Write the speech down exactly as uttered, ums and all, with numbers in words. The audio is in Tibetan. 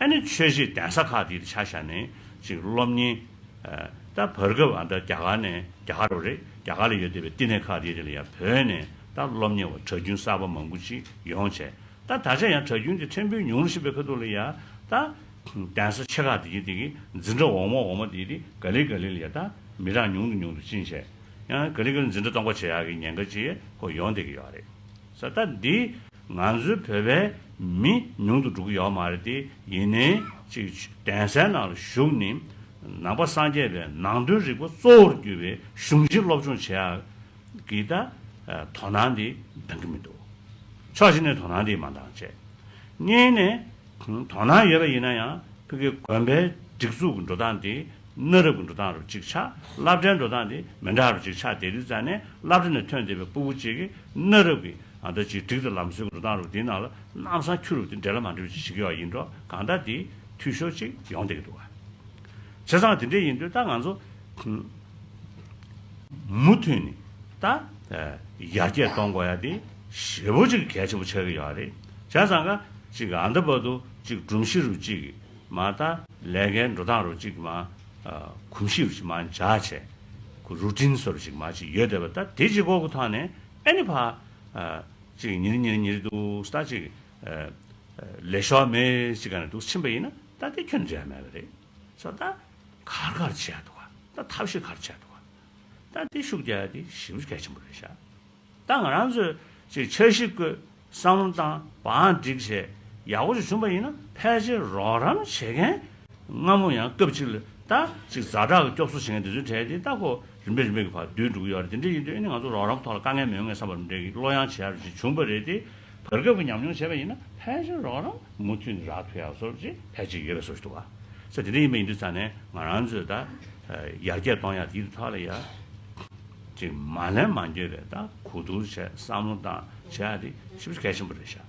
ཨ་ནི་ཆོས་གཞིས་གདན་ས་ཁག་དེ་ཆ་བཞག་ནས་ཅིག་སློབ་གཉེར། ད་བར་སྐབས་ཨ་ད་རྒྱ་གར་ནས་རྒྱ་གར་རུ་རེད། རྒྱ་གར་ལ་ཡོད་བསྡད་པའི་བསྟི་གནས་ཁག་དེ་དེ་ལ་ཡང་བོད་ནས་ད་སློབ་གཉེར་བ་གྲྭ་རྒྱུན་གསར་པ་མང་པོ་ཅིག་ཡོང་བྱས། ད་ད་ཆ་ཡང་གྲྭ་རྒྱུན་དེ་ཕྲན་བུ་ཉུང་རུ་ཕྱིན་པའི་ཁ་ཐུག་ལ་ཡང་ད་གདན་ས་ཆེ་ཁག་དེ་གི་དེ་གི་འཛིན་གྲྭ་འོག་མ་འོག་མ་དེ་དེ་ག་ལེ་ག་ལེ་ལ་ཡང་ད་མི་གྲངས་ཉུང་དུ་ཉུང་དུ་ཕྱིན་བྱས། ཡང་ག་ལེ་ག་ལེ་འཛིན་གྲྭ་སྟོང་པ་བྱེད་ཡག་གི་ཉེན་ཁ་ཅིག་ཁོ་ཡོང་བསྡད་ཀྱི་ཡོད་རེད། ས་ད་འདི་ང་ཚོའི་བོད་པའི་མི་ཉུང་དུ་འགྲོ་གི་ཡོད་མ་རེད་དེ། ཡིན་ནའི་ཅིག་གདན་སའི་ནང་ལ་བཞུགས་ནས་ནང་པ་སངས་རྒྱས་པའི་ནང་དོན་རིག་པ་གཙོ་བོར་གྱུར་པའི་གཞུང་ཆེན་སློབ་སྦྱོང་བྱེད་ཡག་གི་ད་དོ་སྣང་དེ་འདང་གི་མི་འདུག་ཕྱོགས་གཅིག་ནས་དོ་སྣང་དེ་མ་འདང་བྱས། གཉིས་ནས་དོ་སྣང་ཡོད་པ་ཡིན་ན་ཡང་ཕ་གི་དགོན་པའི་སྒྲིག་འཛུགས་ཀྱི་འགྲོ་སྟངས་དེ་གནའ་རབས་ཀྱི་འགྲོ་སྟངས་རུ་གཅིག་ཆགས། སློབ་གྲྭའི་འགྲོ་སྟངས་དེ་མི་འདྲ་རུ་གཅིག་ཆགས་བསྡད་དུས་ཙང་ནས་སློབ་གྲྭ་ནས་ཐོན་བསྡད་པའི་སྤུ་གུ་གཅིག་གིས་གནའ་རབས་ཀྱི་ཨ་ད་ཅིག་སྒྲིག་དང་ལམ་སྲོལ་གྱི་འགྲོ་སྟངས་རུ་དེའི་ནང་ལ་ལམ་སང་འཁྱུ་རུ་དེ་འབྲེལ་ལ་མ་འབྲེལ་བ་ཅིག་བྱེད་ཀྱི་ཡོད་ཡིན་འགྲོ། གང་ལྟར་དེ་འཐུས་ཤོར་ཅིག་ཡོང་བསྡད་ཀྱི་འདུག་བ། བྱས་ཙང་དེ་འདྲ་ཡིན་དུས་ད་ང་ཚོ་མུ་མཐུད་ནས་ད་ཡར་རྒྱས་གཏོང་དགོས་ཡ་དེ་ཞེ་པོ་ཅིག་གལ་ཆེན་པོ་ཆགས་ཀྱི་ཡོད་རེད། བྱས་ཙང་ཀ་ཅིག་ཨ་ད་བར་དུ་ཅིག་སྒྲོམ་གཞི་རུ་ཅིག་མ་ད་ལས་ཀའི་འགྲོ་སྟངས་རུ་ཅིག་མ་གོམས་གཤིས་རུ་ཅིག་མ་འཇགས་བྱས། ཁོ་རུ་ཊིན་སོར་ཅིག་མ་ཅིག་ཡོད་བསྡད་པ་ད་དེ་ཅིག་སྐོར་གྱི་ཐོག་ནས་ཨ་ནི་ཕ་ཅིག་ཉིན་ཉིན་ཉིན་འདུག་ད་ཅིག་ལས་ཤོར་མེད་ཅིག་ག་ནས་འདུག་ཕྱིན་པ་ཡིན་ན་ད་དེ་ཁྱོན་འབྲེལ་མེད་པ་རེད། ས་ད་གར་གར་བྱས་འདུག་བ། ད་ཐབས་ཤེས་གར་བྱས་འདུག་བ། ད་དེ་ཤུགས་རྒྱག་ཡ་དེ་ཞེ་པོ་གལ་ཆེན་པོ་རེད་ཤག་ད་ང་རང་ཚོས་ཅིག་འཆར་གཞི་བཀོད། བསམ་བློ་བཏང་། བང་སྒྲིག་བྱས་ཡག་པོ་ཞིག་བྱུང་པ་ཡིན་ན་ཕལ་ཆེར་རོགས་རམ་བྱེད་མཁན་སྔ་མོ་ཡང་སྐབས་གཅིག་ལ་ད་ཅིག་ཛ་དྲག་གི་སྐྱོབ་གསོ་བྱེད་མཁན་དེ་ཚོའི་གྲས་དེ་ད་ཁོ་རིམ་པས་རིམ་པས་ཀྱི་བར་བསྡུས་འགྲོ་གི་ཡོད་རེད། དེ་འདྲ་ཡིན་དུས་ཨ་ནི་ང་ཚོ་རོགས་རམ་ཐོག་ལ་དཀའ་ངལ་མི་ཡོང་ངེས་བསམ་པ་རེ་འདྲ་གི་བློ་ཡང་བྱེད་ཡག་རེ་ཅིག་བྱུང་པ་རེད་དེ། བར་སྐབས་ཀྱི་ཉམས་མྱོང་བྱས་པ་ཡིན་ན་ཕལ་ཆེར་རོགས་རམ་མུ་མཐུད་ནས་རག་ཐུབ་ཡག་བཟོ་ཅིག་ཕལ་ཆེར་ཡོད་པའི་བཟོ་ཞིག་འདུག་བ། ས་དེ་འདྲ་ཡིན་པ་ཡིན་དུས་ཙང་ནས་ང་རང་ཚོས་ད་ཡར་རྒྱས་གཏོང་ཡག་དེའི་ཐོག་ལ་ཡ་ཅིག་མ་ལན་མ་འགྱོད་པའི་ད་གོ་བསྡུར་བྱས། བསམ་བློ་བཏང་བྱས་ཡག་དེ་ཞེ་པོ་གལ་ཆེན་པོ་རེད་ཤག